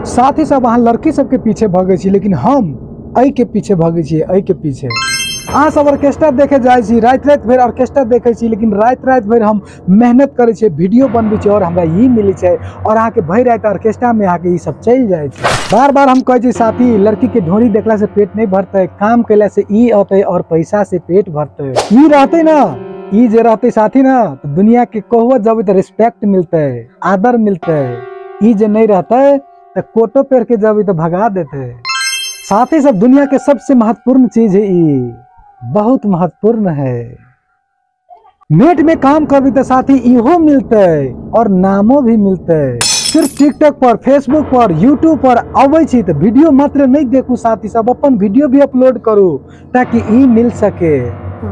साथी सब अहाँ लड़की सबके पीछे भगै छी, लेकिन हम एहि के पीछे भगै छी, एहि के पीछे। अहाँ सब ऑर्केस्ट्रा देखे जाइ छी, राति राति भरि ऑर्केस्ट्रा देखै छी, लेकिन राति राति भरि हम मेहनत करै छियै, वीडियो बनबै छियै और हमरा ई मिलै छै। और अहाँके भरि राति ऑर्केस्ट्रा में अहाँके ई सब चलि जाइ छै। बार बार हम कहै छी साथी, लड़की के ढोरी देखला से पेट नहीं भरतै, काम कैला से ई अतै और पैसा से पेट भरतै। ई रहतै ना, ई जे रहतै साथी ना, तो दुनिया के कहबो जबै तऽ रिस्पेक्ट मिलतै, आदर मिलतै। ई जे नहीं रहतै तऽ कोटो पेर के जबै तऽ भगा देतै। साथी सब दुनिया के सबसे महत्वपूर्ण चीज है ई, बहुत महत्वपूर्ण है। नेट में काम करबी तो साथी इहो मिलते और नामो भी मिलते। सिर्फ टिकटॉक पर, फेसबुक पर, यूट्यूब पर अबै छी तो वीडियो मात्र नहीं देखू साथी सब, अपन वीडियो भी अपलोड करू ताकि ई मिल सके।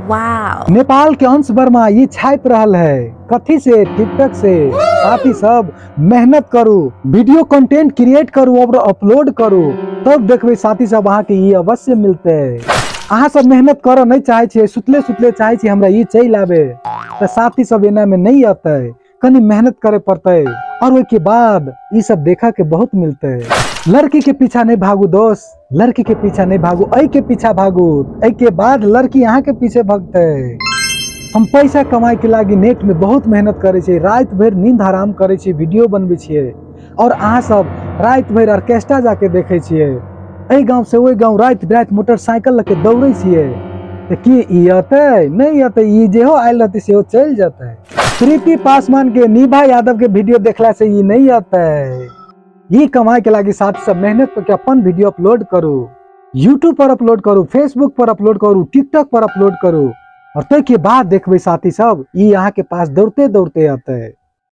वाओ। नेपाल के अंश वर्मा ये छाप रहल है, कथी से? टिकटॉक से। साथी सब मेहनत करू, वीडियो कंटेंट क्रिएट करू और अपलोड करू, तब देखबै साथी सब अहाँ के ई अवश्य मिलते। अहाँ सब मेहनत करऽ नहीं चाहे छियै, सुतले सुतले चाहे छियै हमरा ई चलि आबे, तऽ साथी सब एना में नहीं अतै, कनी मेहनत करे पड़तै और ओहि के बाद ई सब देखा के बहुत मिलतै। लड़की के पीछा नहीं भागू दोस्त, लड़की के पीछा नहीं भागू, एहि के पीछा भागू, एहि के बाद लड़की अहाँ के पीछे भगतै। हम पैसा कमाए के लागी नेट में बहुत मेहनत करै छियै, राति भरि नींद हराम करै छियै, वीडियो बनबै छियै और अहाँ सब राति भरि ऑर्केस्ट्रा जाके देखै छियै, एहि गाँव से ओहि गाँव राति बिराति मोटरसाइकिल लऽ के दौड़ै छियै, तऽ की ई अतै? नहीं अतै, ई जेहो आयल रहतै सेहो चलि जेतै। प्रीति पासवान के, निभा यादव के वीडियो देखला से ई नहीं अतै। ई कमाए के लागी साथ सब मेहनत करके अपन वीडियो अपलोड करू, यूट्यूब पर अपलोड करू, फेसबुक पर अपलोड करू, टिकटॉक पर अपलोड करू और ताहि के बाद देखबै साथी सब ई अहाँ के पास दौड़ते दौड़ते अतै।